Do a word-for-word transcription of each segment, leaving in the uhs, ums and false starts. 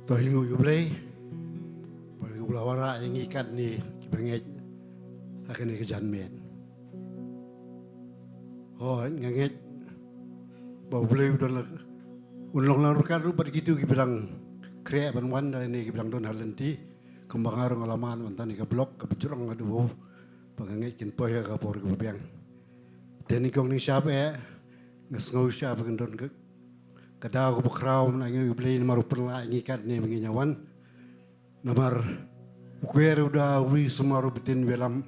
To, hi nguh ïa U Blei ba u la wanrah ïa ngi katne kiba ngeit ha kane ka janmiet. Hooid, nga ngeit ba U Blei u don la, un long lang ryngkat ruh bad kito kiba dang khreh ban wan, da kine kiba dang don ha lynti. Kumba nga ruh nga la mad mynta ne ka vlog kaba jrong haduh ba nga ngeit kin poi ha ka por kaba biang. Te nyngkong nyngshap eh nga sngew shap ba kan don ka, ka daw kaba khraw ban ai nguh ïa U Blei namar u pynlah ïa ngi katne ba ngin ïa wan. Namar u kwer u da u ri sumar u btin u ïalam.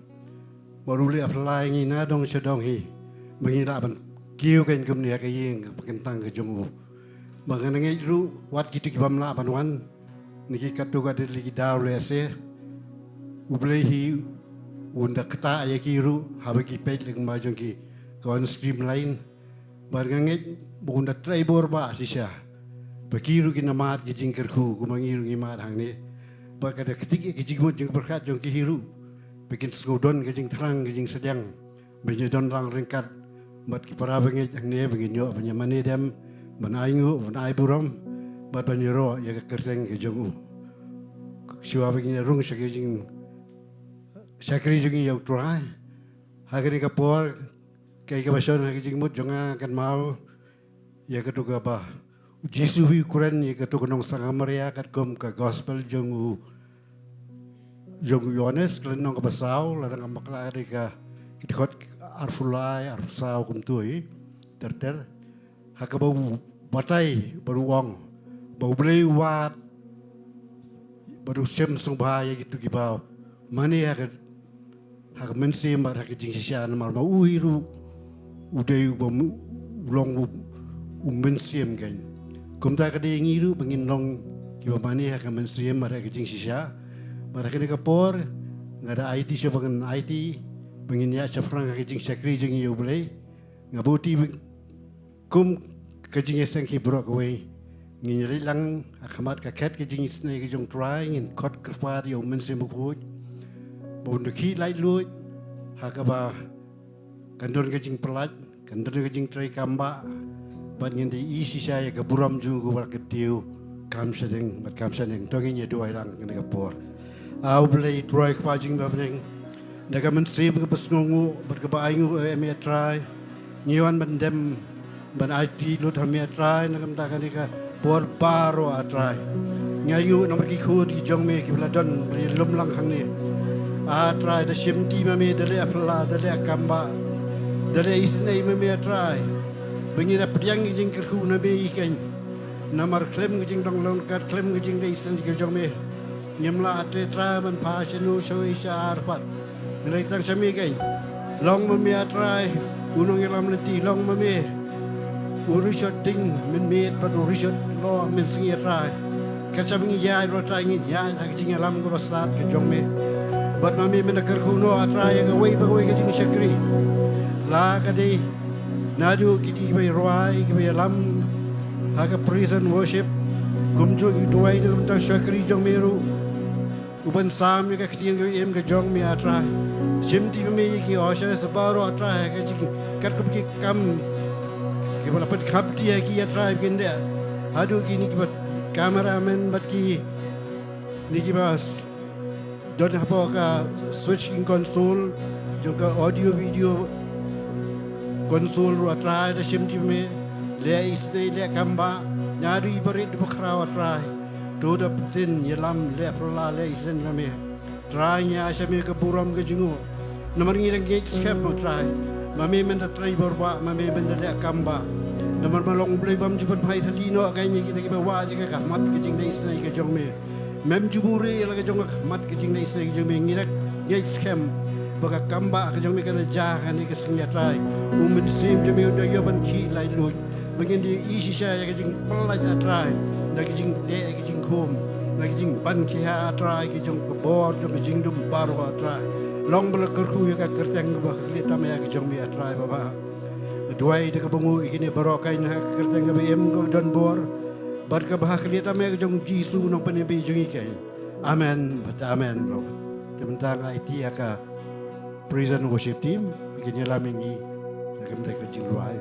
Bad u leh pynlah ïa ngi na dong sha dong hi ba ngin lah ban kiew keiñ kumne ha ka ïing ba kyntang ka jong u. Ba ngan ngeit ruh wat kito ki bym lah ban wan na ki katto katne ki daw lehse, U Blei hi un da ktah ïa ki ruh haba ki peit lyngba jong ki ka on streamline. Bad nga ngeit ba un da trei bor ba shisha ba ki ruh kin da mad ki jingkyrkhu kumba ngi ruh ngi mad hangne. Bad ka da ktik ïa ki jingmut jingpyrkhat jong ki hi ruh ba kin sngew don ka jingthrang ka jingsdiang ban ïa don lang ryngkat bad ki para bangeit hangne ba ngin ïoh ban ïa mane dem, ban ai nguh, ban ai burom bad ban ïaroh ïa ka kyrteng ka jong u. Shuwa ba ngin ïa rung sha ka jingshakri jong ngi ïa U Trai ha kane ka por, kaei kaba shon ha ka jingmut jong nga kan mut ïa kato kaba u Jisu hi u kren ïa kato ka nong Samaria katkum ka gospel jong u, jong u Ïoannis, ka lynnong kaba saw, lada ngam bakla ka dei ka, ka dkhot arphew lai, arphew saw kumto hi, ter ter. Ha kaba u batai bad u ong ba U Blei u wad bad u shem sngewbha ïa kito kiba mane ha ka, ha ka mynsiem bad ha ka jingshisha, namar ba u hi ruh u dei uba mu-, u long u, u mynsiem keiñ. Kumta ka dei ngi ruh ba ngin long kiba mane ha ka mynsiem bad ha ka jingshisha. Bad ha kane ka por nga da aiti shuh ba ngan aiti ba ngin ïaid shaphrang ha ka jingshakri jong ngi ïa U Blei. Nga buti ba kum ka jingïaseng hi baroh kawei, ngin ïaleit lang ha khmat ka khet ka jingisynei ka jong U Trai, ngin khot kyrpad ïa U Mynsiem Bakhuid ba un da khih laitluid ha kaba kan don ka jingpyllait, kan don ka jingtrei kam bah, bad ngin da ishisha ïa ka burom jong u ba la kyntiew kam shadien bad kam shadien. To ngin ïa duwai lang ha kane ka por. A U Blei Trai Kpa jong ngi ba ha bneng, da ka mynsiem kaba sngewnguh bad kaba ainguh, eh, me A Trai, ngi wan ban dem ban aiti lut ha me A Trai na ka bynta kane ka por baroh A Trai. Ngi ainguh namar ki khun ki jong me kiba la don ba la ïalum lang hangne. A Trai, da shimti ma me, da leh phylla, da leh kam bah, da leh isynei ma me A Trai, ba ngin ïa pdiang ki jingkyrkhu na me hi keiñ. Namar khlem ka jinglong ryngkat, khlem ka jingleh isynei ka jong me, ngim lah A Trai ban phah shano shawei sha ar pat. Ngi leit tang sha me keiñ. Long ma me A Trai u nongïalam lynti, long ma me u rishot ding mynmiet bad u rishot lyoh mynsngi A Trai. Ka shah ba ngi ïaid ruh A Trai ngin ïaid ha ka jingïalam kaba stad ka jong me. Bad ma me men da kyrkhu noh A Trai ïa kawei pa kawei ka jingshakri. La ka dei naduh kine kiba rwai, kiba ïalam ha ka praise and worship, kumjuh ki duwai na ka bynta u shakri jong me ruh, u ban sam ïa ka ktien kaba im ka jong me A Trai. Shimti ma me ïa ki ushers baroh A Trai ha ka jing, katkum ki kam kiba la pynkhapti ha ki A Trai, ba kin dei haduh kine kiba cameraman bad kine kiba s-, don hapoh ka switching console jong ka audio video console ruh A Trai, da shimti ma me. Leh isynei, leh kam bah, naduh i barit haduh bakhraw A Trai. To da pyntin ïalam, leh phylla, leh isynei ma me. Trai, ngi ai sha me ka burom ka jingnguh. Namar ngi dang ngeit skhem A Trai, ma me men da trei bor bah, ma me men da leh kam bah. Namar ma long U Blei bym ju pynphai thylli noh keiñ ïa kita kiba wad ïa ka khmat ka jingleh isynei ka jong me. Mem ju buhrieh ïa la ka jong ka khmat ka jingleh isynei ka jong me. Ngi dang ngeit skhem ba ka kam bah ka jong me kan da jia ha kane ka sngi A Trai. U Mynsiem jong me un da ïoh ban khih laitluid ba ngin da ishisha ïa ka jingpyllait A Trai, na ka jingteh ïa ka jingkhum, na ka jingban khiah A Trai, ka jong ka bor jong ka jingdum baroh A Trai. Long ba la kyrkhu ïa ka kyrteng kaba ha khlieh tam ïa ka jong me A Trai Baba. Nga duwai da kaba nguh ïa kine baroh keiñ ha ka kyrteng kaba im kaba don bor bad kaba ha khlieh tam ïa ka jong u Jisu u Nongpynim jong ngi keiñ. Amen bad amen. Te mynta nga aiti ïa ka praise and worship team ba kin ïalam ïa ngi na ka bynta ka jingrwai.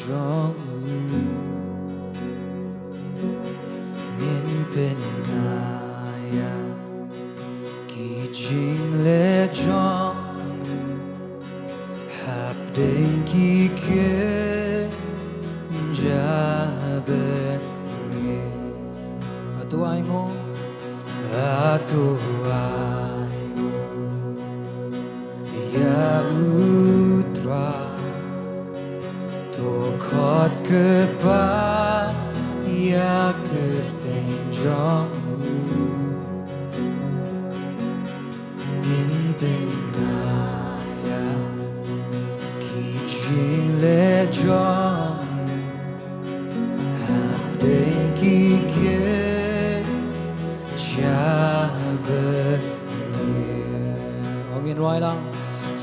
jong u. Ngin pynïaid ïa ki jingleh jong u hapdeng ki kynja bymngeit. Hato ai nguh, hato ai nguh ïa u Trai. To khot kyrpad ïa ka kyrteng jong u. Ngin pynïaid ïa ki jingleh jong u hapdeng ki kynja bymngeit. Ong ngin rwai lang.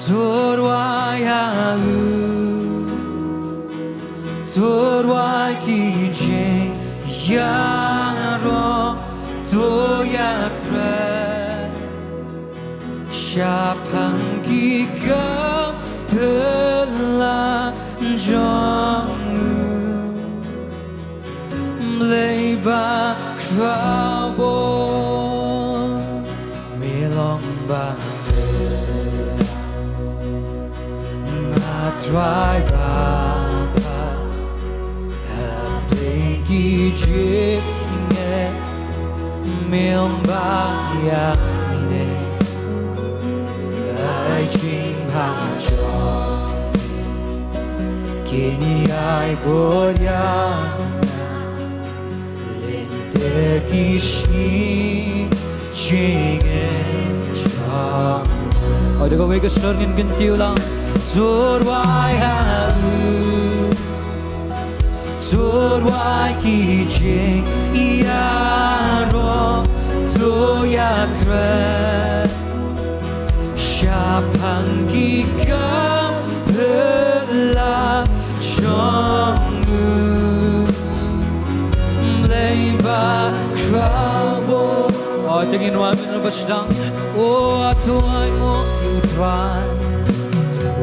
To rwai ha u, to rwai ki jingïaroh, to ïakren shaphang ki kam phylla jong u. Blei ba khraw bor, me long ba, ma Trai Baba, hapdeng ki jingeh, me long ba ïa ngi. Ai jingpang jong, kin ïai bor ïa nga, lynter ki sngi jingim jong. Oh, da kawei ka sur ngin kyntiew lang. To rwai ha u, to rwai ki jingïaroh, to ïakren shaphang ki kam phylla jong u. Blei ba khraw bor. Oh, te ngin wan mynta ba sdang. Oh, hato ai nguh ïa u Trai.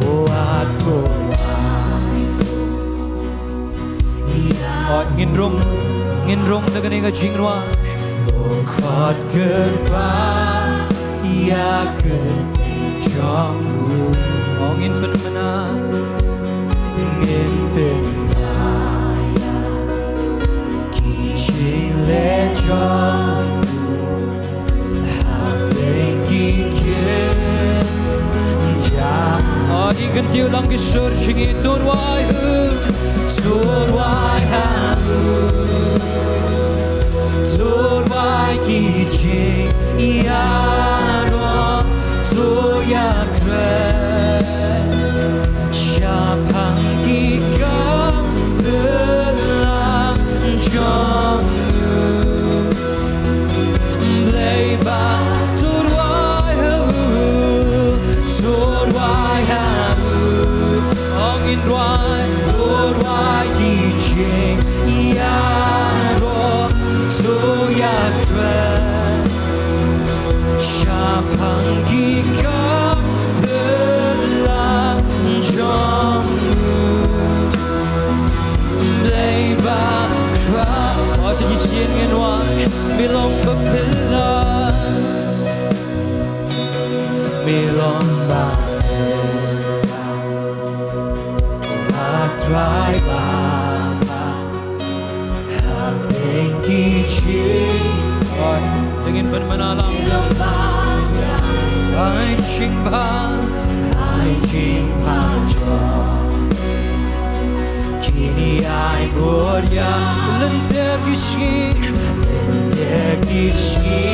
Oh, hato ai nguh. Oh, ngin rung, ngin rung da kane ka jingrwai. To khot kyrpad ïa ka kyrteng jong u. Oh, ngin pynbna, ngin pynbna ïa ki jingleh jong u. Hapdeng ki kynja. Oh, ngin kyntiew lang ki sur jong ngi. To rwai ha u, to rwai ha u, to rwai ki jingïaroh, to ïakren shaphang ki kam phylla jong u. Blei ba, to rwai ha u, to rwai ha u. Ong ngin rwai. To rwai ki jingïaroh, to ïakren shaphang ki kam phylla jong u. Blei ba khraw. Oh, sa shisien ngin wan. Me long ba phylla, me long ba, ah Trai Baba, hapdeng ki jing. Oh, te ngin pynbna lang. Ai jingpang, ai jingpang jong, kin ïai bor ïa nga, lynter ki sngi, lynter ki sngi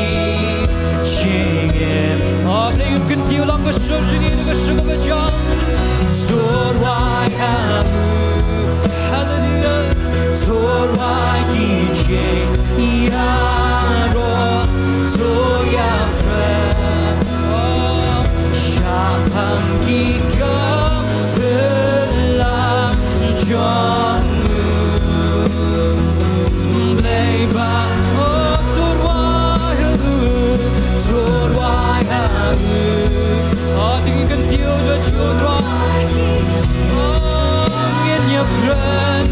jingim. Oh, Blei, ngin kyntiew lang ka sur jong ngi da ka sur kaba jan. To rwai ha u. Haleluia. To rwai ki jingïaroh, to ïakren, oh, shaphang ki kam phylla jong u. Blei ba, oh, to rwai ha u, to rwai ha u. Oh, te ngin kyntiew da, to rwai. Oh, ngin ïakren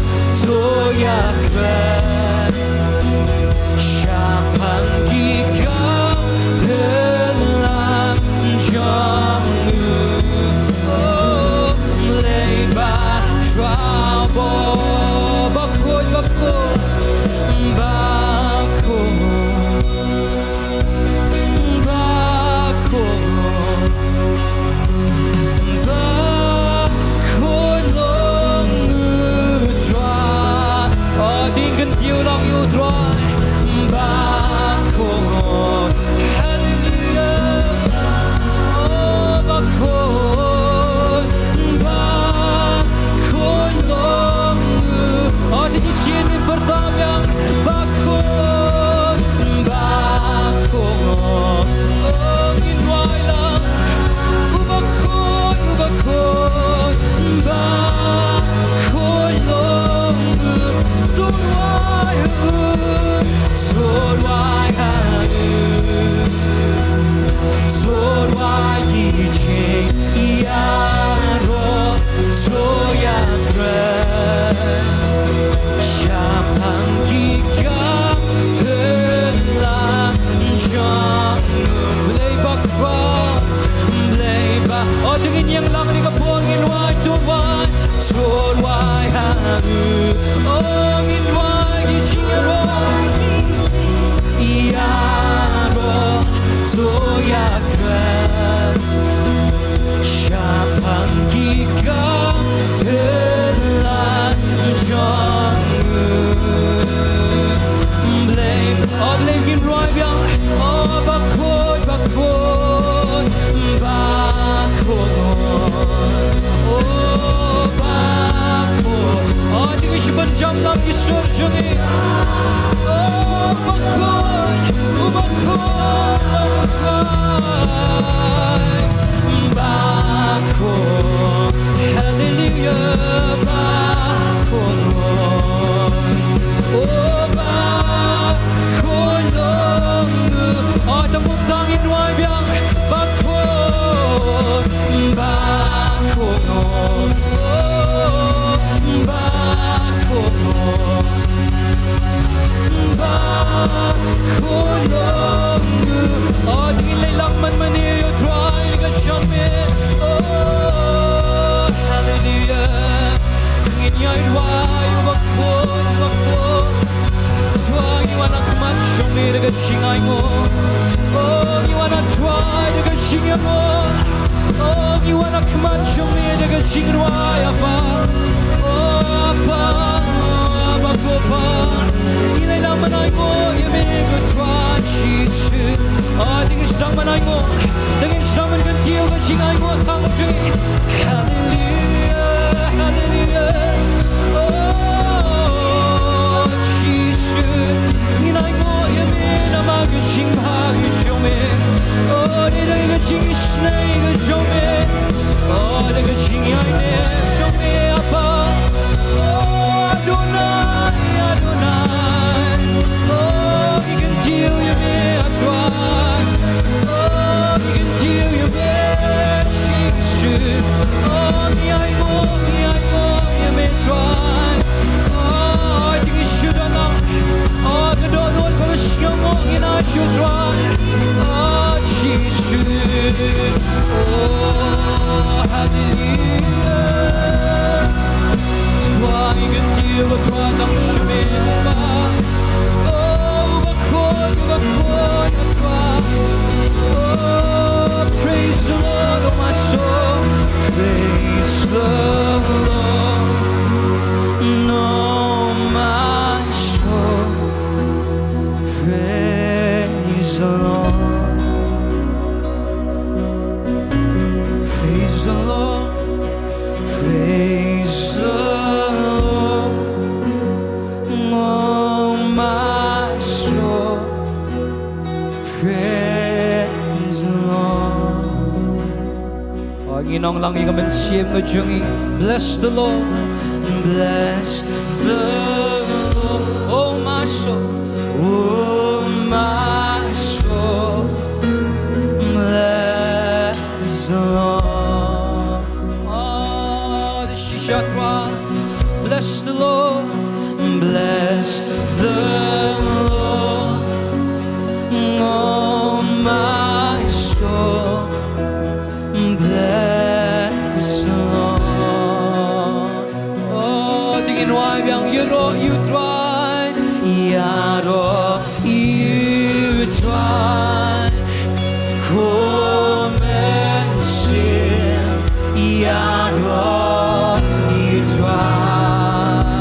To rwai ha u, o ngin rwai ki jingïaroh. Ïaroh to ïakren shaphang ki kam thyllan jong u. Blei, o Blei ngin rwai biang, o Bakhuid, Bakhuid, Bakhuid. O Bakhuid. O, to ngin sa pynjam lang ki sur jong ngi. O Bakhuid, o Bakhuid, o Bakhuid. Bakhuid. Hallelujah, Bakhuid. O Bakhuid. O, to ngin rwai biang. Bakhuid, Bakhuid, Bakhuid, Bakhuid. O, to ngin leit lang man mane ïa u Trai ka jingmut. O, hallelujah. Ngin ïai rwai, Bakhuid, Bakhuid. Trai, ngi wan ha khmat jong me da ka jingainguh. O, ngi wan, Trai, da ka jingïaroh. O, ngi wan ha khmat jong me da ka jingrwai, Apa. O Apa, Apa ko Pa. Ngi leit lang ban ainguh ïa me ko Trai Jisu. O, to ngin sdang ban ainguh. To ngin sdang ban kyntiew ka jingainguh tang jong ngi. Hallelujah, hallelujah. O Jisu, ngin ainguh ïa me namar ka jingbha ka jong me. O, da ka jingisynei ka jong me. O, da ka jingïaineh jong me, Apa. O Adonai, Adonai. O, ngi kyntiew ïa me, A Trai. O, ngi kyntiew ïa me, Jisu. O, ngi ainguh, ngi ainguh ïa me, Trai. O, to ngin shu don lang. O, ka dohnud ka shngainguh ngin ai sha u Trai. O Jisu. O, hallelujah. Trai, ngi kyntiew, Trai, tang sha me, Apa. O, Bakhuid, Bakhuid, Bakhuid. Oh, praise the Lord, oh my soul. Praise the Lord, oh my soul. Praise the Lord. Praise the Lord. Praise the Lord, oh my soul. Praise the Lord. O, ngin ong lang ïa ka mynsiem ka jong ngi. Bless the Lord. Bless the Lord, oh my soul. Oh my soul. Bless the Lord. O, da shisha, Trai. Bless the Lord. Bless the Lord, oh my soul. Bless the Lord. O, to ngin rwai biang. Ïaroh ïa u Trai. Ïaroh ïa u Trai. Ko mynsiem, ïaroh ïa u Trai.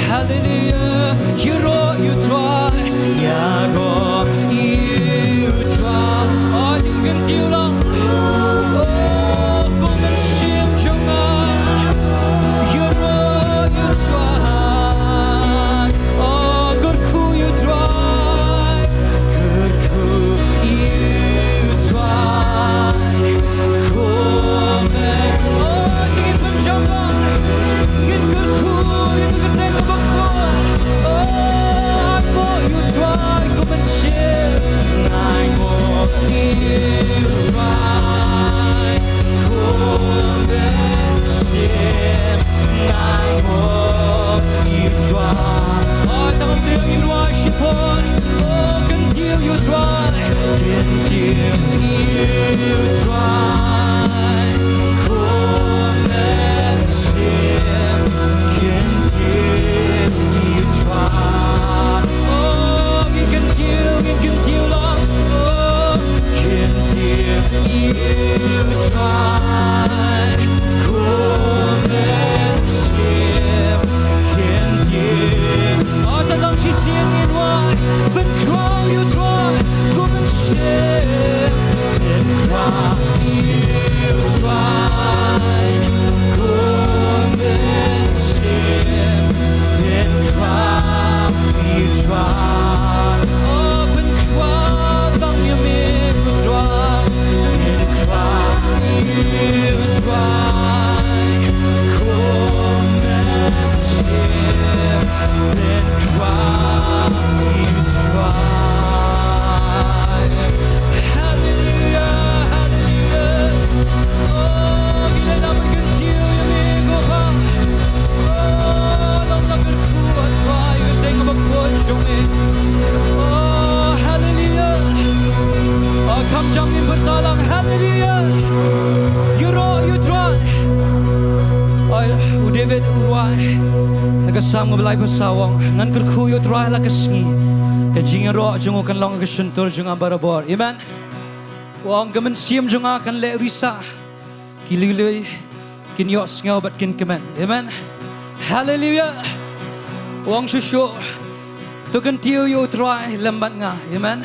Hallelujah. Ïaroh ïa u Trai. Ïaroh ïa u Trai. O, to ngin kyntiew lang. O, ko mynsiem jong nga, ïaroh ïa u Trai. O, ko David u rwai na ka Salm kaba laiphew saw u ong, ngan kyrkhu ïa u Trai la ka sngi, ka jingïaroh jong u kan long ka shyntur jong nga barabor. Amen. U ong, ka mynsiem jong nga kan leh risa, ki lui lui kin ïohsngew bad kin kmen. Amen. Haleluia. U ong shuh shuh, to kyntiew ïa u Trai lem bad nga. Amen.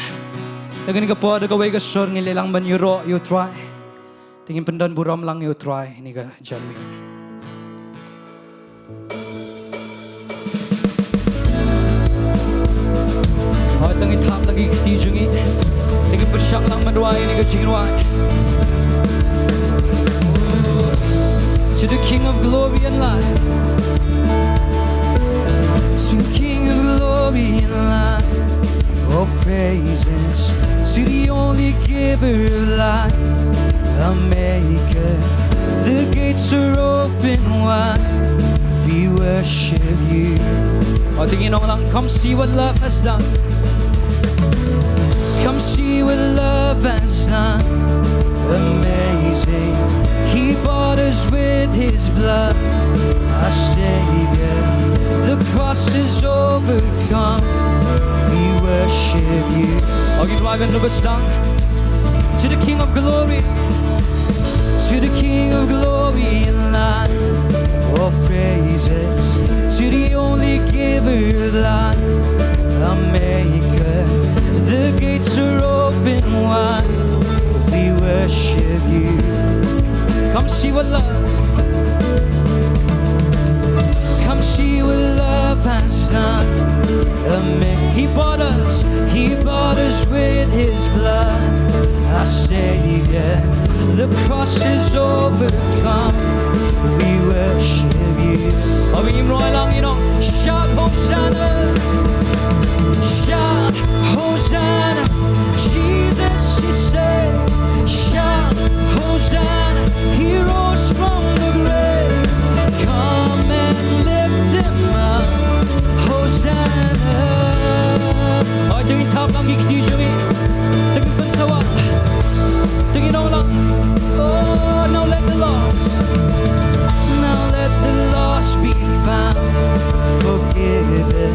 Te ha kane ka por da kawei ka sur ngin leh lang ban ïaroh ïa u Trai. Te ngin pyndonburom lang ïa u Trai ha kane ka janmiet. Hooid, to ngin thap lang ki kti jong ngi. Te ngin pyrshang lang ban rwai ïa kane ka jingrwai. To the King of glory and light. To the King of glory and light. Oh, praises to the only giver of life, the maker. The gates are open wide. We worship you. Oh, to ngin ong lang, come see what love has done. Come see what love has done. Amazing. He bought us with his blood. Our Savior. The cross is overcome. We worship you. Oh, ngin rwai ban da ba sdang. To the King of glory. To the King of glory and light. Oh, praises to the only giver of life, our maker. The gates are open wide. We worship you. Come see what love. Come see what love has done. Amen. He bought us, he bought us with his blood. Our Savior, the cross is overcome. We worship you. Oh, ngin rwai lang, you know. Shout Hosanna. Shout Hosanna. Jesus is saved. Shout Hosanna. He rose from the grave. Come and lift him up. Hosanna. Hooid, to ngin thap lang ki kti jong ngi. To ngin pynsawa. To ngin ong lang. Oh, now let the lost, now let the lost be found. Forgiven,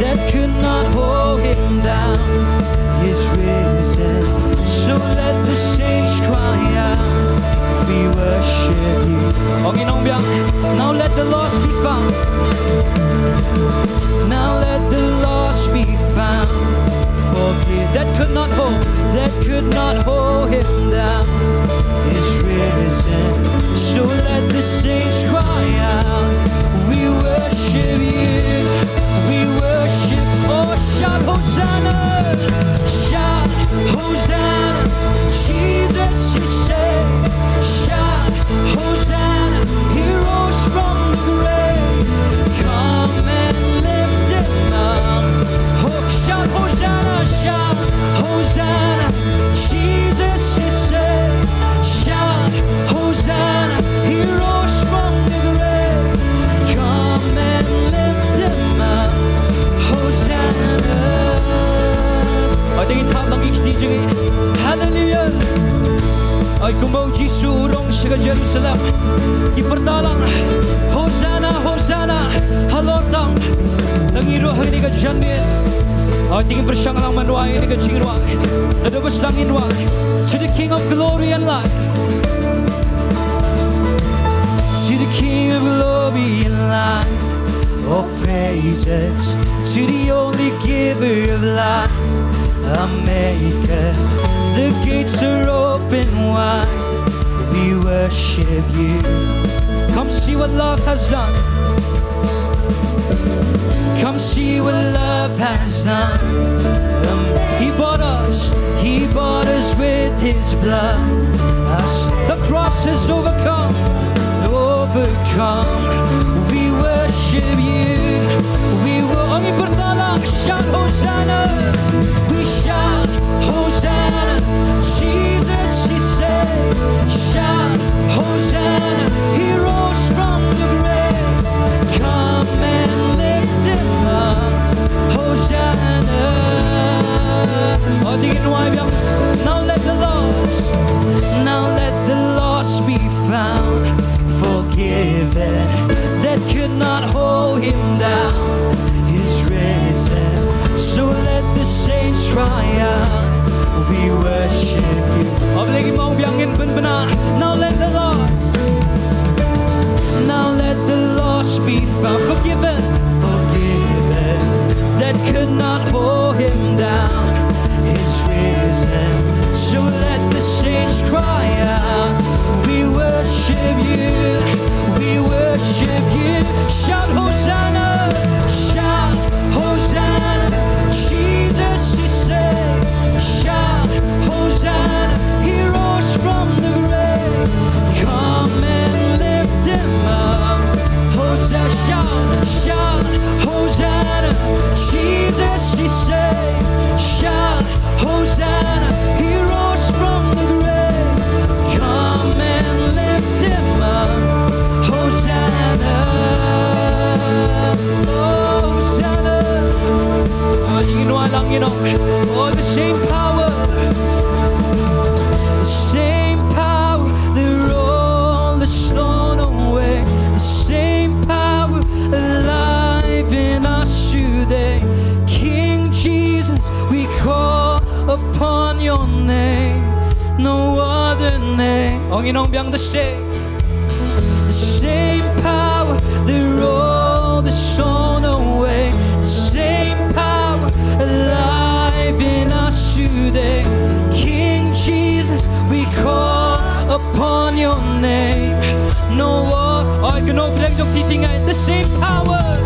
death could not hold him down. He's risen, so let the saints cry out. We worship you. Oh, ngin ong biang. Now let the lost be found. Now let the lost be found. Forgive, that could not hold, that could not hold him down. Is risen, so let the saints cry out. We worship you, we worship. Oh, shout Hosanna, shout Hosanna. Jesus is saved. Shout Hosanna. He rose from the grave. Come and lift him up. Oh, shout Hosanna, shout Hosanna. Jesus is saved. Shout Hosanna. He rose from the grave. Come and lift him up. Hosanna. Hooid, to ngin thap lang ki kti jong ngi. Hallelujah. Hooid, kumba u Jisu u rung sha ka Jerusalem, ki pyrta lang, Hosanna, Hosanna halor tam. To ngin ïaroh ha kane ka janmiet. Hooid, to ngin pyrshang lang ban rwai ïa kane ka jingrwai. Naduh ba sdang ngin rwai. To the King of glory and light. To the King of glory and light. Oh, praises to the only giver of life, our maker. The gates are open wide. We worship you. Come see what love has done. Come see what love has done. He bought us, he bought us with his blood. Us, the cross has overcome, overcome. We worship you. We will only pyrta lang, shout Hosanna. We shout Hosanna. Jesus is saved. Shout Hosanna. He rose from the grave. Come and lift him up. Hosanna. Oh, to ngin rwai biang. Now let the lost, now let the lost be found. Forgiven, down, He's risen. So let the saints cry out, we worship you. Hapdeng ngi ong biang, ngin pynbna. Now let the lost, now let the lost be found, forgiven, forgiven, that could not hold him down. He's risen. So let the saints cry out, we worship you, we worship you. Shout Hosanna, shout Hosanna, Jesus is saved. Shout Hosanna, He rose from the grave. Come and lift Him up. Hosanna, shout, shout Hosanna, Jesus is saved. Shout Hosanna, He rose from the grave. Come and lift Him up. Hosanna, Hosanna. Ah, you know, I long, you know. Oh, the same power, the same power that rolled the stone away, the same power alive in us today. King Jesus, we call upon your name, no other name. Ong, you know, biang, the same, the same power that rolled the stone away, the same power alive in us today. King Jesus, we call upon your name. No one, I can open up your feet, the same power,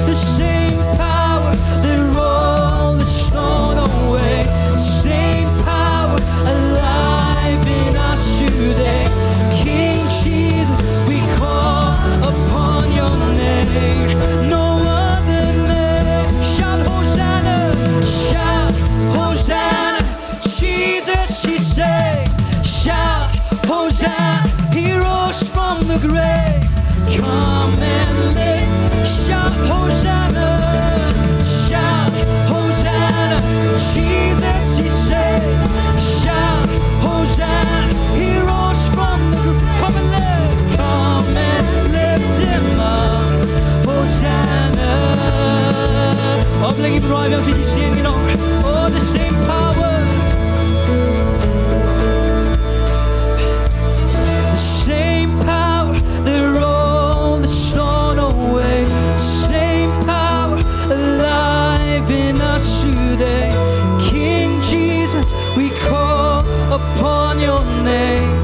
the same power that rolled the stone away, same power alive in us today. King Jesus, we call upon your name. No other name. Shout Hosanna, shout Hosanna. Jesus, He saved. Shout Hosanna, He rose from the grave. Come and lift. Shout Hosanna, shout Hosanna. Jesus, He saved. Shout Hosanna, He rose from the grave. Come and lift, come and lift Him up. Hosanna. Oh, bling it right, you know. Oh, the same power. The same power that rolled the stone away, same power alive in us today. King Jesus, we call upon your name.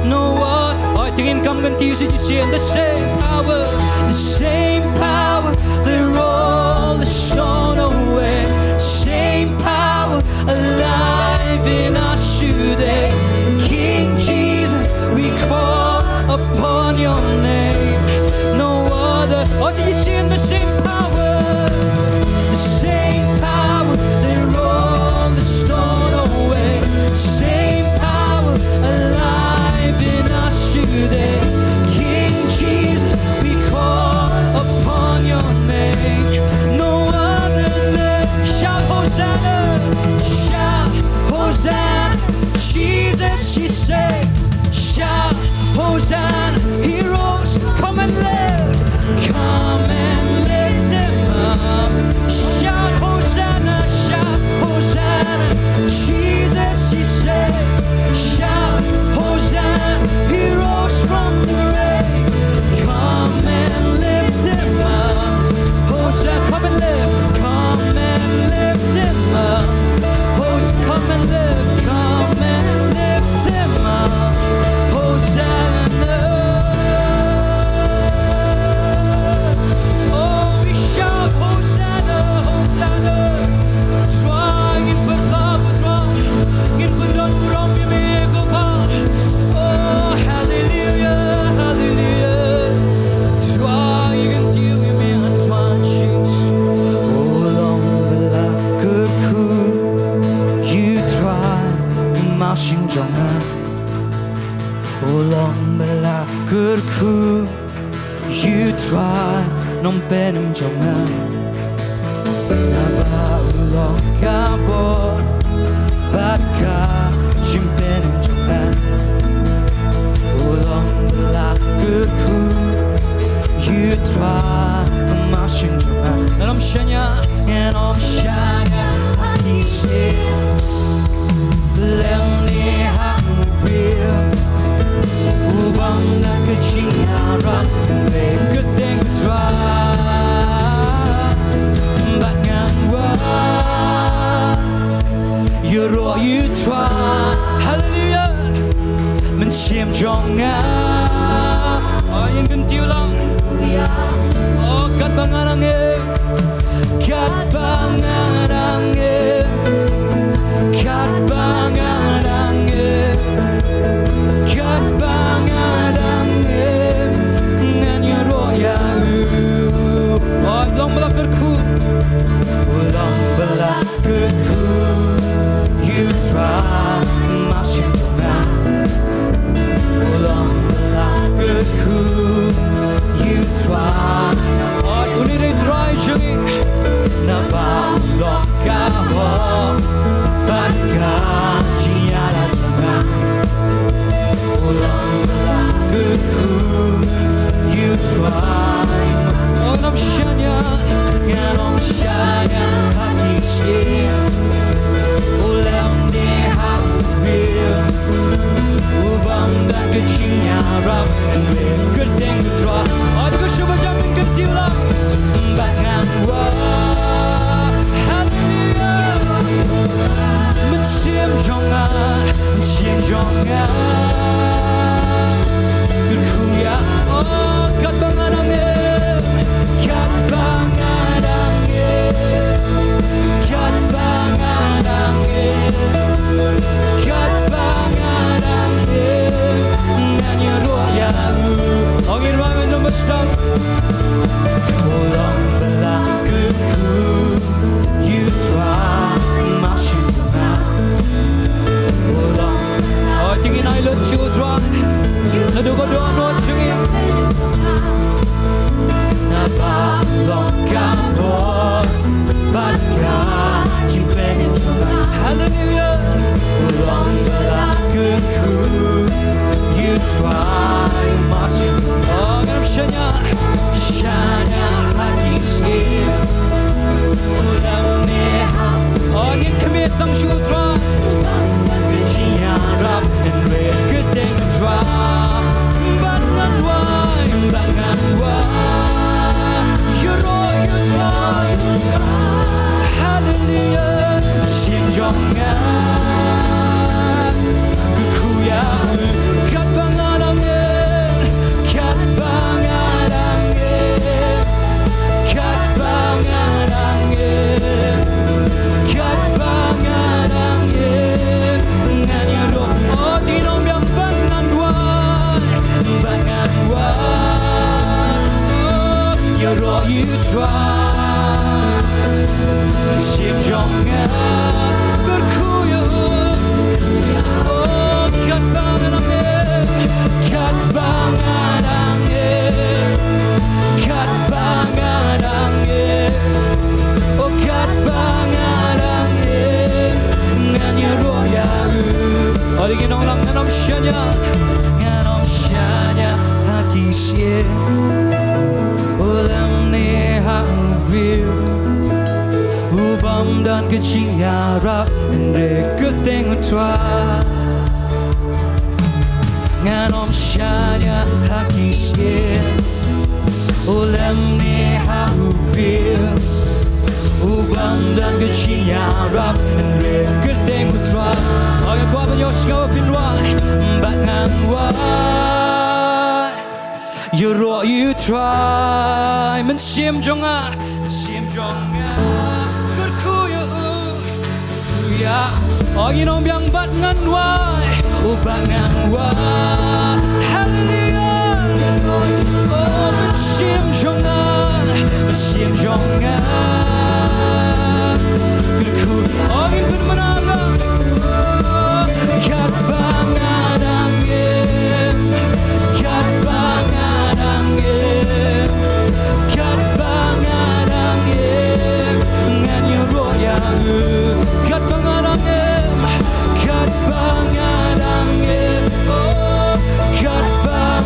No one, I think in come continue to say the same power, the same power that rolled the stone away, same power alive in us today. King Jesus, we call upon your name. No other. Oh, did you see in the same power? The same power that rolled the stone away. Same power alive in us today. King Jesus, we call upon your name. No other name. Shout Hosanna, shout Hosanna. Jesus, He saved. Shout Hosanna, He rose. Come and lift, come and lift Him up. Shout Hosanna, shout Hosanna. Jesus, He saved. Shout Hosanna, He rose from the grave. Come and lift Him up. Hosanna, come and lift, come and lift Him up. Hos-, come and lift, come and lift Him up. Hosanna. Oh, we shout Hosanna, Hosanna. Trai ngin pyrta burom, ngin pyndonkam ïa me ko Kpa. Oh, hallelujah, hallelujah. Trai ngin tip ïa me Trai Jisu. U long ba la kyrkhu ïa u Trai, u Mynsiem jong nga. U long ba la kyrkhu ïa u Trai, nongpynim jong nga. Naba u long ka bor bad ka jingpynim jong nga. U long ba la kyrkhu ïa u Trai, u Mynsiem jong Shania ha ki sien, lem ne ha u briew, u bym don ka jingïarap, hynrei kyrteng u Trai. Bad ngan wad ïaroh ïa u Trai. Haleluia. Mynsiem jong nga. Oh, ïa ngin kyntiew lang. Oh, katba nga dang im, katba nga dang im, katba nga dang im, katba nga dang im, ngan ïaroh ïa u. Oh, long ba la kyrkhu, long ba la kyrkhu ïa u Trai ha mynsiem jong nga. Long ba la kyrkhu ïa u Trai. Oi, une u dei u Trai jong ngi. Naba u long ka hok bad ka jingïada jong nga. Long ba la kyrkhu ïa u Trai. Oh, ngan ym shaniah, ngan ym shaniah ha ki sien, lem ne ha u briew, u bym don ka jingïarap, hynrei kyrteng u Trai. Oh, to ka shuh ba jam ngin kyntiew lang. Bad ngan wad. Haleluia. Mynsiem jong nga, mynsiem jong nga. Kyrkhu ïa u, oh, katba nga dang im, katba nga dang im, katba nga dang im, katba nga dang im, ngan ïaroh ïa u. Ong ïa u ba mynta ba sdang. Long ba la kyrkhu ïa u Trai ha mynsiem jong nga. Long. Oh, to ngin ai lut sha u Trai. Naduh ka dohnud jong ngi. Naba u long ka bor bad ka jingpynïap jong nga. Haleluia. Long ba la kyrkhu ïa u Trai ha mynsiem. Oh, ngan ym shaniah, shaniah ha ki sien, lem ne ha. Oh, ngin khmih tang sha u Trai. Jingïarap, hynrei kyrteng u Trai. Bad ngan wad, bad ngan wad. Ïaroh ïa u Trai. Haleluia. Mynsiem jong nga. Kyrkhu ïa u. Katba nga dang im, katba nga dang im, katba nga dang im, katba nga dang im, ngan ïaroh. Oh, to ngin ong biang, bad ngan wad, bad ngan wad. Oh, ïaroh ïa u Trai. Mynsiem jong nga, kyrkhu ïa u. Oh, katba nga dang im, katba nga dang im, katba nga dang im, oh, katba nga dang im, ngan ïaroh ïa u. Oh, to ngin ong lang, ngan ym shaniah, ngan ym shaniah ha ki sien, lem ne ha u briew, u bym don ka jingïarap, hynrei kyrteng u Trai. Ngan ym shaniah ha ki sien, lem ne ha u briew, u bym don ka jingïarap, hynrei kyrteng u Trai. Oh, ïa kwah ban ïohsngew, phin wad, bad ngan wad. Ïaroh ïa u Trai, mynsiem jong nga, mynsiem jong nga. Kyrkhu ïa u, kyrkhu ïa u. Oh, ngin ong biang, bad ngan wad, oh, bad ngan wad. Haleluia. Oh, mynsiem jong nga, mynsiem jong nga. Kyrkhu, oh, ngin pynbna lang. Katba nga dang im, katba nga dang im, katba nga dang im, ngan ïaroh ïa u. Katba nga dang im, katba nga dang im, oh, katba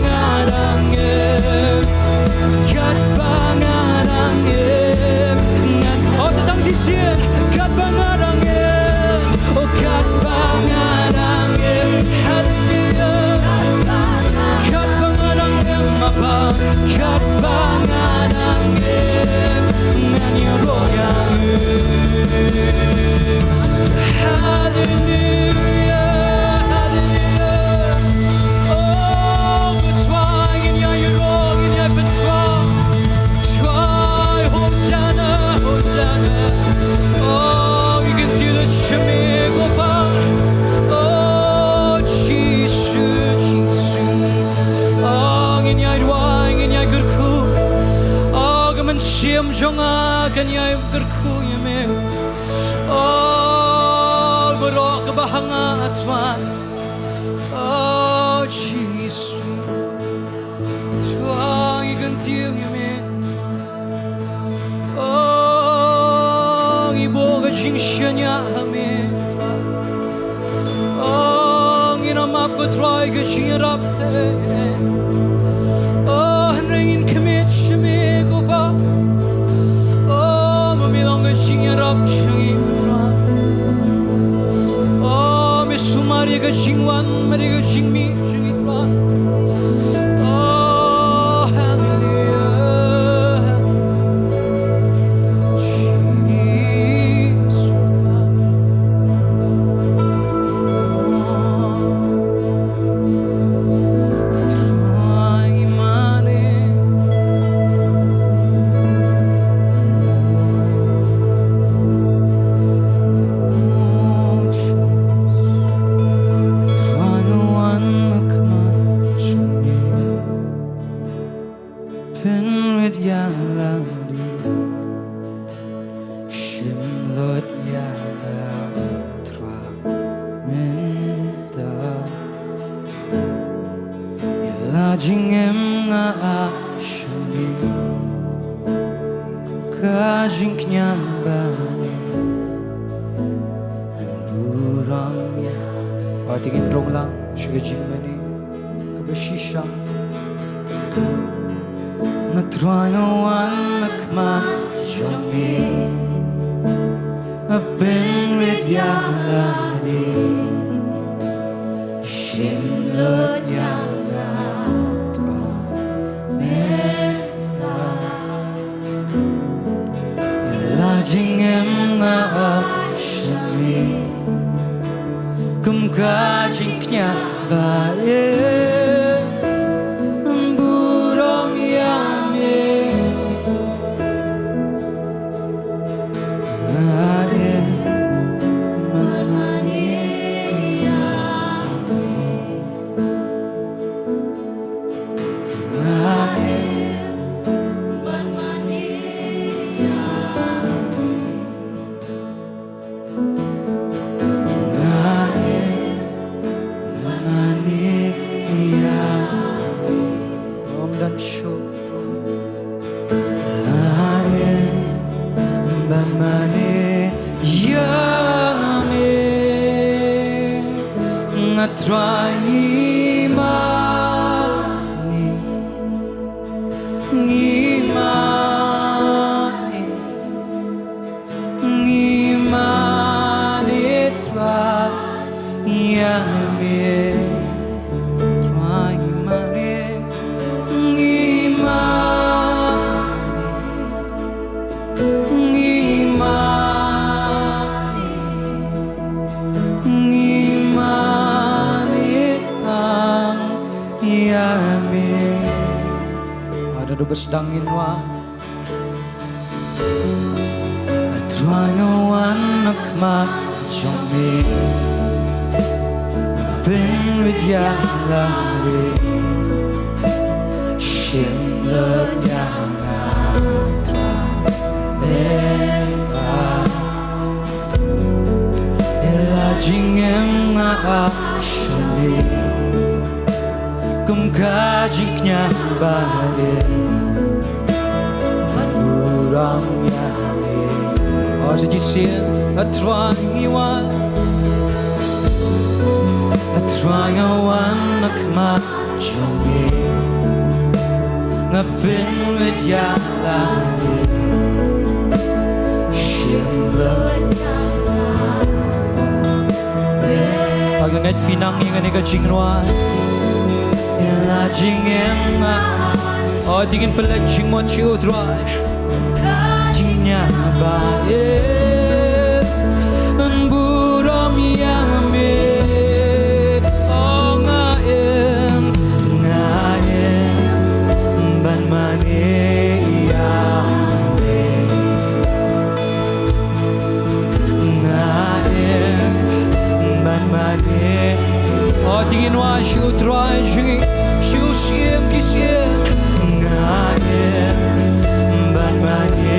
Em jong nga kan ïai kyrkhu ïa me. O baroh kaba ha nga, Trai. O Jisu, Trai, ngi kyntiew ïa me. O ngi buh ka jingshaniah ha me. O ngin ym ap, ko Trai, ka jingïarap. O hynrei ngin khmih sha me, ko Pa. O ma me long ka jingïarap jong ngi, ko Trai. O me sumar ïa ka jingwan bad ïa ka jingmih jong ngi, Trai. O haleluia. Pynrit ïa lade, shim lut ïa nga, Trai, mynta. Ïa la jingim nga ap sha me, ka jingkñia ba ïeit, ngan burom ïa. Wat ngin rung lang sha ka jingmane kaba shisha. Nga Trai nga wan ha khmat jong me, nga pynrit ïa lade, shim lut ïa nga, Trai, mynta. Ïa la jingim nga ap sha me, kum ka jingkñia ba ïeit, ngan burom ïa me. Nga im ban mane ïa me. Nga im ban mane ïa me. Nga im ban mane ïa me. Ym don shuh. Nga im ban mane ïa me. Nga Trai ngi mane, ngi mane. Ngi mane Trai ïa me. Trai ngi mane, ngi mane, ngi mane, ngi mane Trai ïa me. Lada dang sdang ngin wad. A Trai nga wan ha khmat jong me, pynrit ïa lade, shim lut ïa nga Trai, mynta. Ïa la jingim nga ap sha me, kum ka jingkñia ba ïeit, ngan burom ïa me. O sa shisien. A Trai ngi wan, a Trai nga wan ha khmat jong me, nga pynrit ïa lade, shim lut ïa nga. Ba nga ngeit phi nang ïa kane ka jingrwai. Ïa la jingim nga. O, to ngin pynleit jingmut sha u Trai. Jingkñia ba ïeit, ngan burom ïa me. O nga im, nga im ban mane ïa me. Nga im ban mane. O, to ngin wad sha u Trai jong ngi, sha u Syiem ki syiem. Nga im ban mane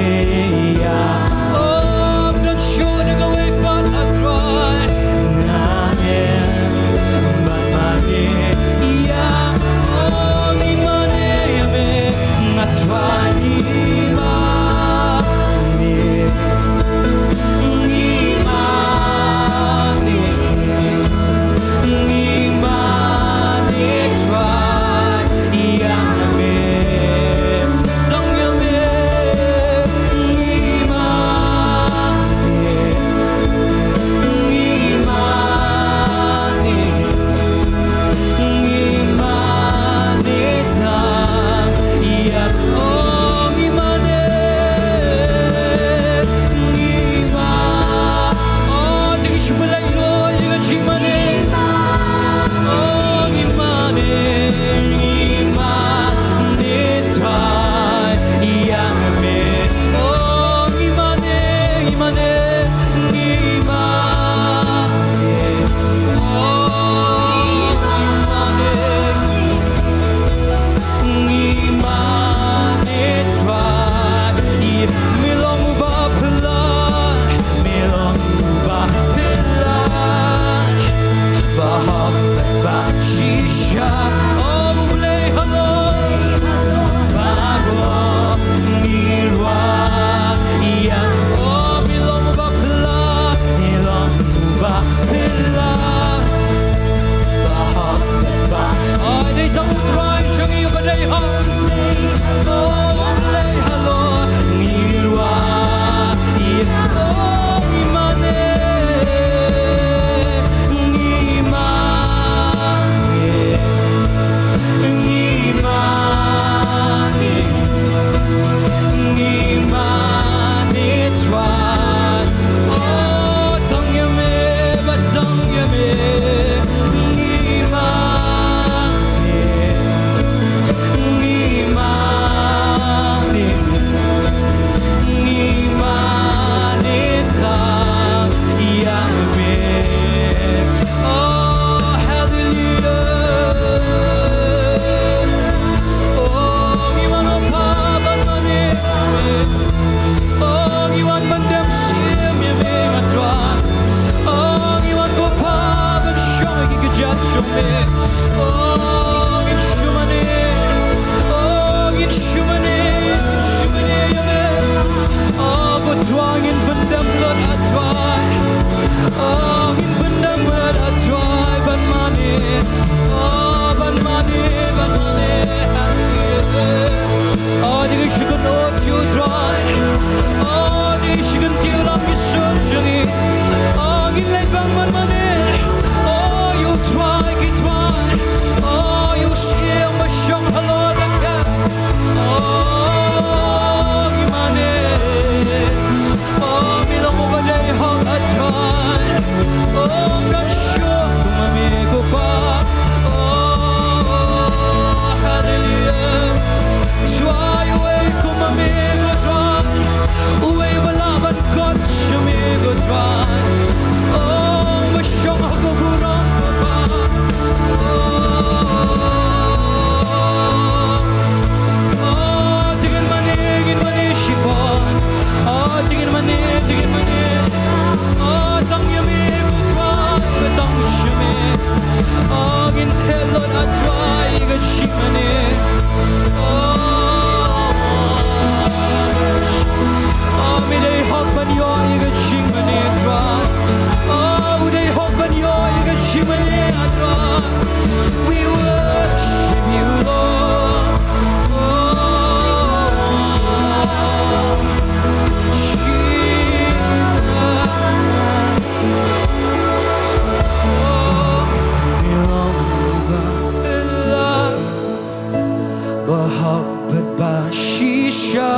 shisha.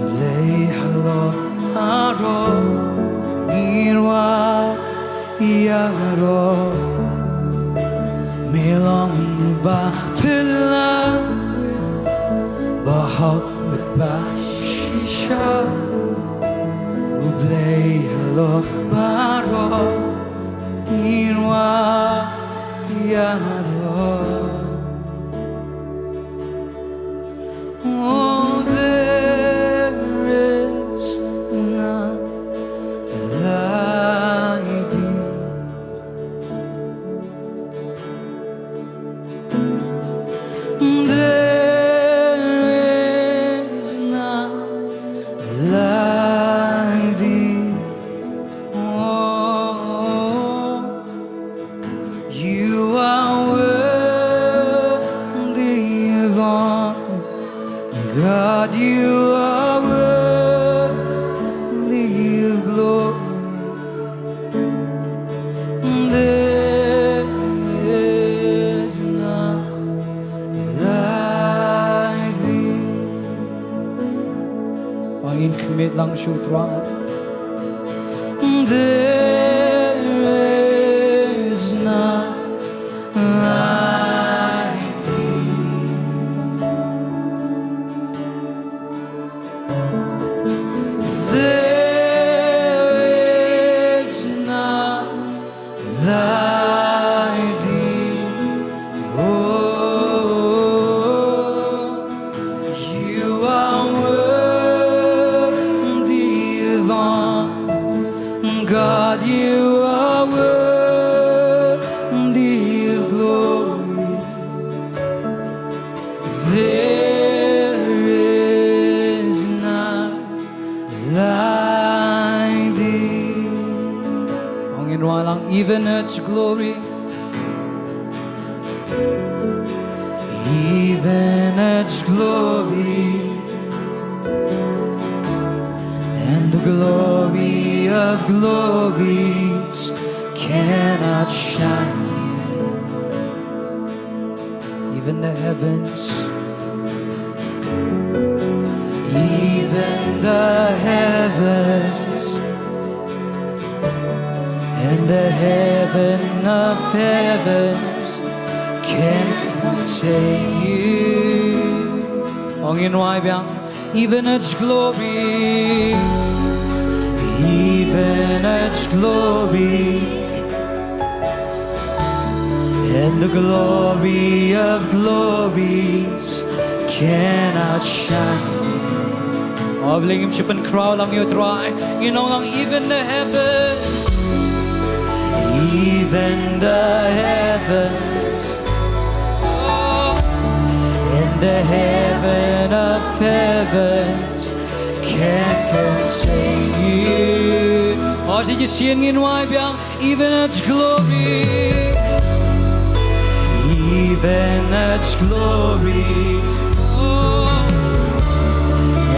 Blei halor baroh, ngin wad ïaroh. Me long ba phylla, ba hok bad ba shisha. U Blei halor baroh, ngin wad ïaroh. Oh, there is none like thee. There is none like thee. Oh, you are worthy of honor. God, you are worthy of glory. There is none like thee. Ba ngin khmih lang sha u Trai. There is none like thee. There is none like thee. Oh, you are worthy of honor. God, you are worthy of glory. There is none like thee. Ong in wai lang, even its glory. Even its glory. And the glory of glories cannot shine. Even the heavens, even the heavens, and the heaven of heavens can contain you. Ong in wai biang. Even its glory, even its glory, and the glory of glories cannot shine. Oh, bling im shipan crowd lang ïa u Trai. You know, lang even the heavens, even the heavens, and the heaven of heavens can contain you. Oh, did you see in wai biang? Even its glory, even its glory, oh,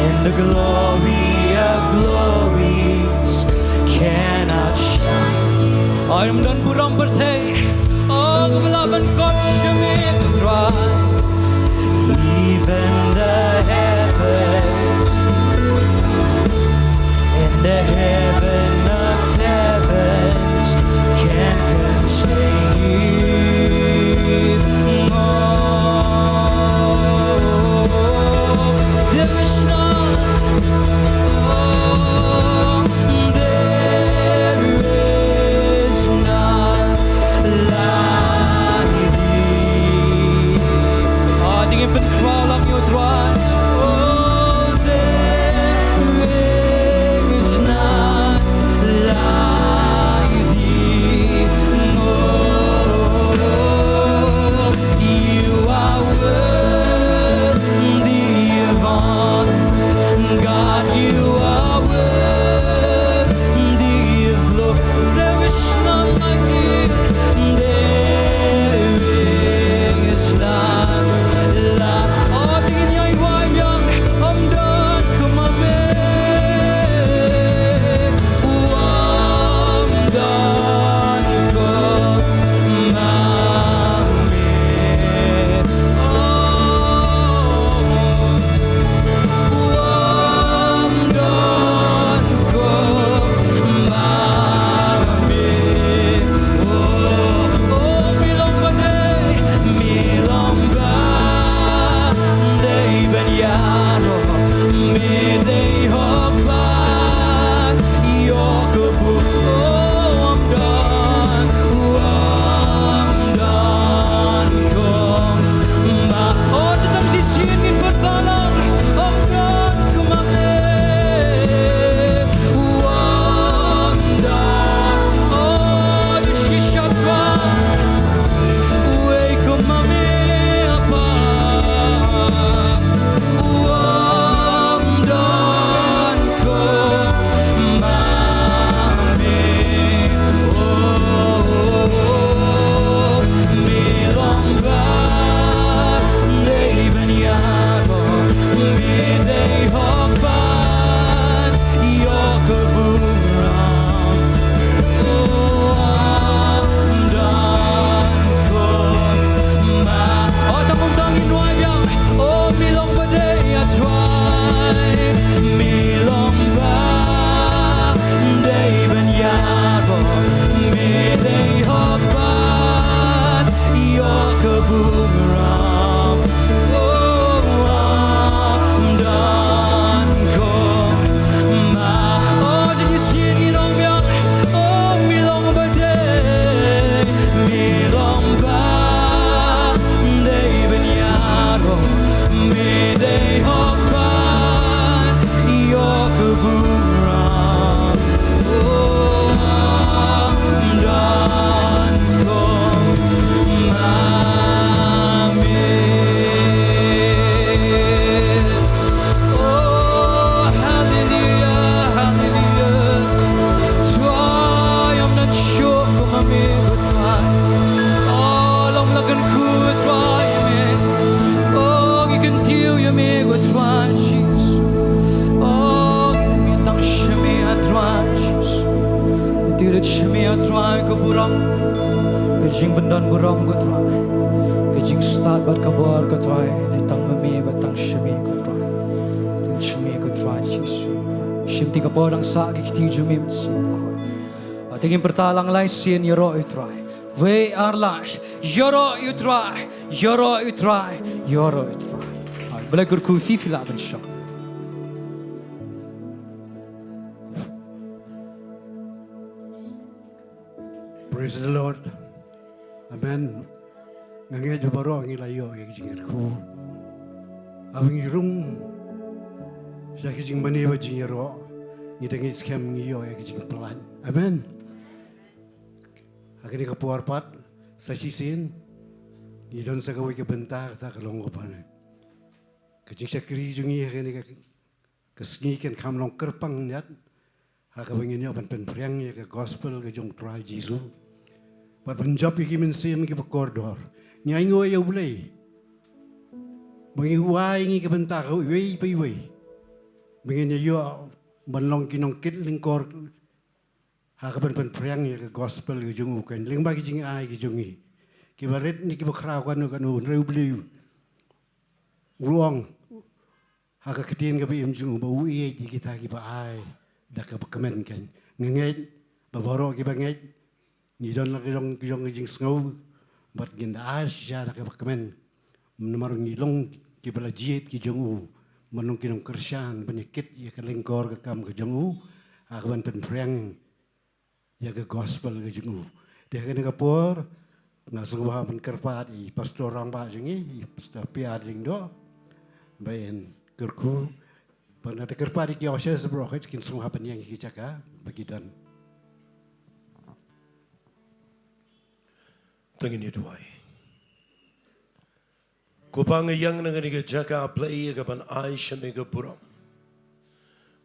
and the glory of glories cannot shine. Ai, ym don burom pyrthei. Oh, kaba lah ban kot shemit, Trai. Even the heavens, and the heaven of heavens can contain you. Oh, there is none, oh, there is none Dei hok ban ïoh ka burom. Oh, don kum ma. Oh, tang kum tang in wai biang. Oh, mi long ba dei, ah Trai. Mi long ba dei ban ïaroh. Mi dei hok ban ïoh ka burom. Oh, ym don kum ma. Oh, jingïasyriem ngi long biang. Oh, mi long ba dei, mi long ba dei ban ïaroh, mi dei hok ban ïoh ka burom. Oh, ym don kum ma me. Oh, hallelujah, hallelujah. Trai, ym don shuh kum ma me, ko Trai. Oh, long la kynkhun, Trai, ïa me. Oh, ngi kyntiew ïa me, ko Trai Jisu. Oh, ngi tang sha me, ah Trai Jisu. Ngi tied sha me, ah Trai, ka burom, ka jingpyndon burom, ko Trai. Ka jingstad bad ka bor, ko Trai. Ngi tang ma me bad tang sha me, ko Trai. Tied sha me, ko Trai Jisu. Shim ti ka por dang sah ki kti jong me mynsiem, ko. Te ngin pyrta lang lai sien, ïaroh ïa u Trai. Wei ar lai. Ïaroh ïa u Trai. Ïaroh ïa u Trai. Ïaroh ïa u Trai. Blei kyrkhu, phi phi lah ban shong. Praise the Lord. Amen. Nga ngeit ba baroh ngi la ïoh ïa ka jingkyrkhu. Haba ngi rung sha ka jingmane bad jingïaroh, ngi dang ngeit skhem ngi ïoh ïa ka jingpynlait. Amen. Ha kane ka por pat, sa shisien ngi don sa kawei ka bynta, kata ka long kaba ne ka jingshakri jong ngi ha kane ka, ka sngi kan kham long kyrpang niat ha kaba ngin ïoh ban pynphriang ïa ka gospel ka jong u Trai Jisu bad ban jop ïa ki mynsiem kiba kordor. Ngi ainguh ïa U Blei ba ngi wai ngi ka bynta kawei pa iwei ba ngin ïoh ban long ki nongkit lyngkor ha kaban pynphriang ïa ka gospel ka jong u, kan lyngba ki jingai ki jong ngi kiba rit ne kiba khraw kano kano, hynrei U Blei u ong ha ka ktien kaba im jong u ba u ïeit ïa kita kiba ai da kaba kmen. Kan nga ngeit ba baroh kiba ngeit ngi don la ki jong, ki jong ka jingsngew bad ngin da ai shisha da kaba kmen. Namar ngi long kiba la jied ki jong u, ban long ki nongkyrshan ban ïa kit ïa ka lyngkor ka kam ka jong u ha kaban pynphriang ïa ka gospel ka jong u. Te ha kane ka por nga sngewbha ban kyrpad ïa i pastor rangbah jong ngi, i Pastor P R Lyngdoh, ba in kyrkhu, ba nga da kyrpad ïa ki ushers baroh kin sngewbha ban ïeng ha ki jaka ba ki don. To ngin ïa duwai. Ko Pa, nga ïeng na kane ka jaka, Blei, ïa kaban ai sha me ka burom.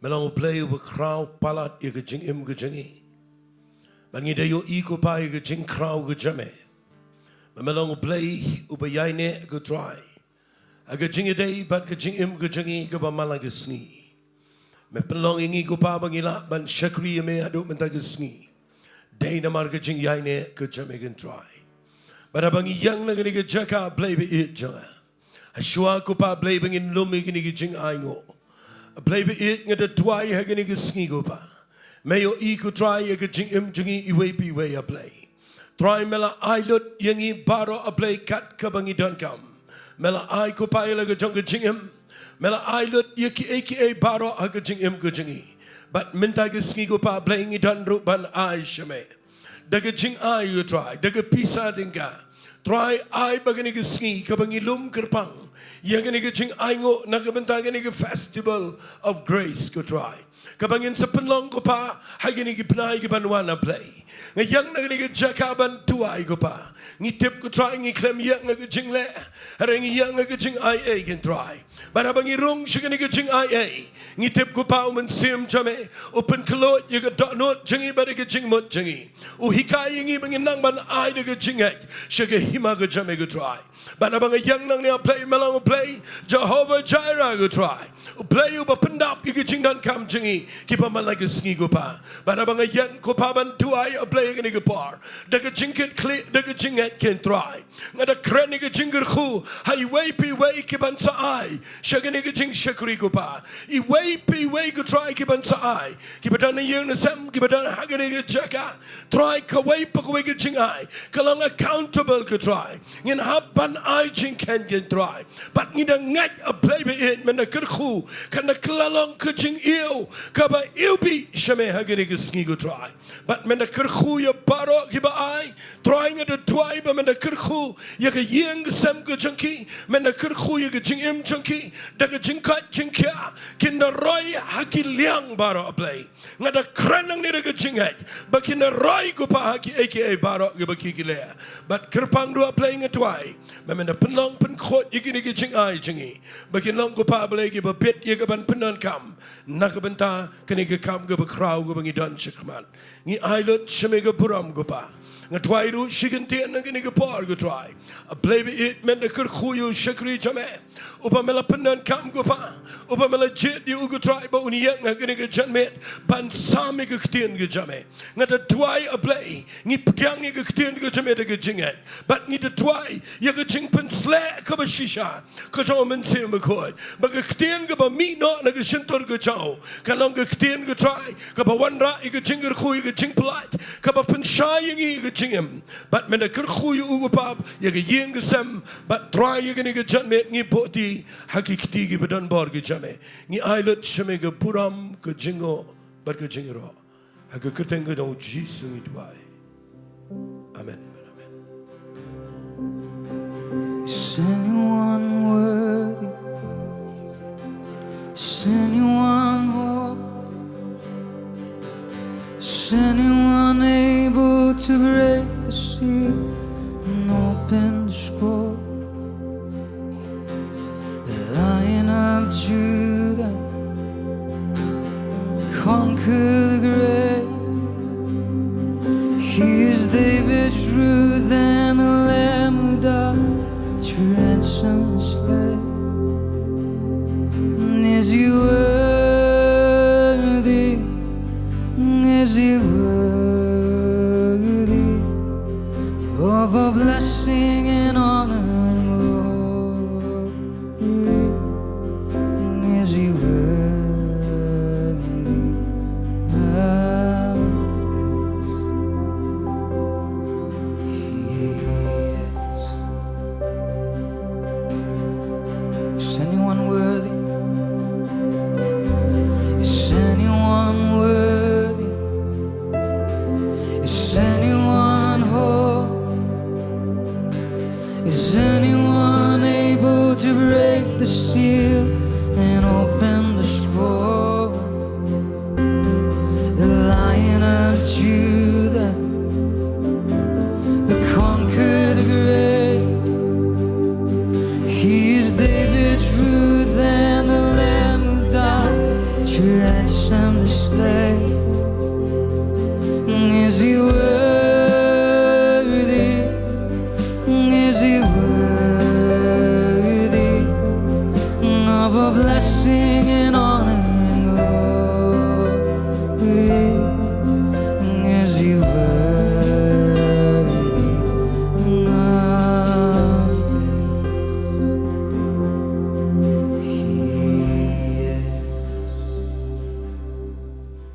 Me long U Blei uba khraw palat ïa ka jingim ka jong ngi. Bad ngi da ïohi, ko Pa, ïa ka jingkhraw ka jong me. Me long U Blei uba ïaineh, ko Trai, ha ka jingïadei bad ka jingim ka jong ngi kaba man la ka sngi. Me pynlong ïa ngi, ko Pa, ba ngi lah ban shakri ïa me haduh mynta ka sngi. Dei namar ka jingïaineh ka jong me, ko Trai. Bad haba ngi ïeng na kane ka jaka, Blei ba ïeit jong nga, ha shuwa, ko Pa, Blei, ba ngin lum ïa kine ki jingainguh, Blei ba ïeit, nga da duwai ha kane ka sngi, ko Pa, me ïohi, ko Trai, ïa ka jingim jong ngi iwei pa iwei, ah Blei. Trai, me la ai lut ïa ngi baroh, ah Blei, kat kaba ngi donkam. Me la ai, ko Pa, ïa la ka jong ka jingim. Me la ai lut ïa kiei kiei baroh ha ka jingim ka jong ngi. Bad mynta ka sngi, ko Pa, Blei, ngi don ruh ban ai sha me da ka jingai, ko Trai, da ka pisa tyngka. Trai, ai ba kane ka sngi kaba ngi lum kyrpang ïa kane ka jingainguh na ka bynta kane ka Festival of Grace, ko Trai, kaba ngin sa pynlong, ko Pa, ha kine ki bnai ki ban wan, ah Blei, Nga ïeng na kane ka jaka ban duwai, ko Pa. Ngi tip, ko Trai, ngi khlem ïeng ha ka jingleh, hynrei ngi ïeng ha ka jingai ei, ko Trai. Bad haba ngi rung sha kane ka jingai, ngi tip, ko Pa, u Mynsiem jong me u pynkhlaiñ ïa ka dohnud jong ngi bad ïa ka jingmut jong ngi. U hikai ïa ngi ba ngin nang ban ai da ka jingngeit sha ka hima ka jong me, ko Trai. Bad haba nga ïeng nangne, A Blei, me long U Blei Jehovah Jireh, ko Trai. U Blei uba pyndap ïa ki jingdonkam jong ngi kiba man la ka sngi, ko Pa. Bad haba nga ïeng, ko Pa, ban duwai, A Blei, ha kane ka por, da ka jingkitkhlieh, da ka jingngeit, ko Trai, nga da kren ïa ka jingkyrkhu ha iwei pa iwei kiban sa ai sha kane ka jingshakri, ko Pa. Iwei pa iwei, ko Trai, kiban sa ai, kiba don ha ïing ha sem, kiba don ha kane ka jaka, Trai, kawei pa kawei ka jingai ka long accountable, ko Trai. Ngin hap ban ai jingkheiñ, ko Trai. Bad ngi da ngeit, A Blei ba ïeit, men da kyrkhu, kan da kylla long ka jingïew kaba iwbih sha me ha kane ka sngi, ko Trai. Bad men da kyrkhu ïa baroh kiba ai. Trai, nga da duwai ba men da kyrkhu ïa ka ïing ka sem ka jong ki, men da kyrkhu ïa ka jingim jong ki, da ka jingkoit jingkhiah kin da roi ha ki liang baroh, A Blei. Nga da kren nangne da ka jingngeit ba kin da roi, ko Pa, ha kiei kiei baroh kiba ki, ki leh. Bad kyrpang ruh, A Blei, nga duwai ba men da pynlong pynkhuid ïa kine ki jingai jong ngi, ba kin long, ko Pa, A Blei, kiba bit ïa kaban pyndonkam na ka bynta kane ka kam kaba khraw kaba ngi don shakhmat. Ngi ai lut sha me ka burom, ko Pa. Nga duwai ruh shi kyntien ha kane ka por, ko Trai, A Blei ba ïeit, men da kyrkhu ïa u shakri jong me uba me la pyndonkam, ko Pa, uba me la jied ïa u, ko Trai, ba un ïeng ha kane ka janmiet ban sam ïa ka ktien ka jong me. Nga da duwai, A Blei, ngi pdiang ïa ka ktien ka jong me da ka jingngeit, bad ngi da duwai ïa ka jingpynsleh kaba shisha ka jong u Mynsiem Bakhuid, ba ka ktien kaba mih noh na ka shyntur ka jong u kan long ka ktien, ko Trai, kaba wanrah ïa ka jingkyrkhu, ïa ka jingpyllait, kaba pynshai ïa ngi ïa ka jingim. Bad men da kyrkhu ïa u, ko Pa, ïa ka ïing ka sem, bad Trai, ïa kane ka janmiet ngi buh kti ha ki kti kiba don bor ki jong me. Ngi ai lut sha me ka burom, ka jingnguh bad ka jingïaroh. Ha ka kyrteng ka jong u Jisu ngi duwai. Amen. Amen. Is anyone worthy? Is anyone whole? Is anyone able to break the seal and open the scroll? The Lion of Judah, conquer the grave. He is David's root and the Lamb who died to ransom the slave. And is he worthy? Is he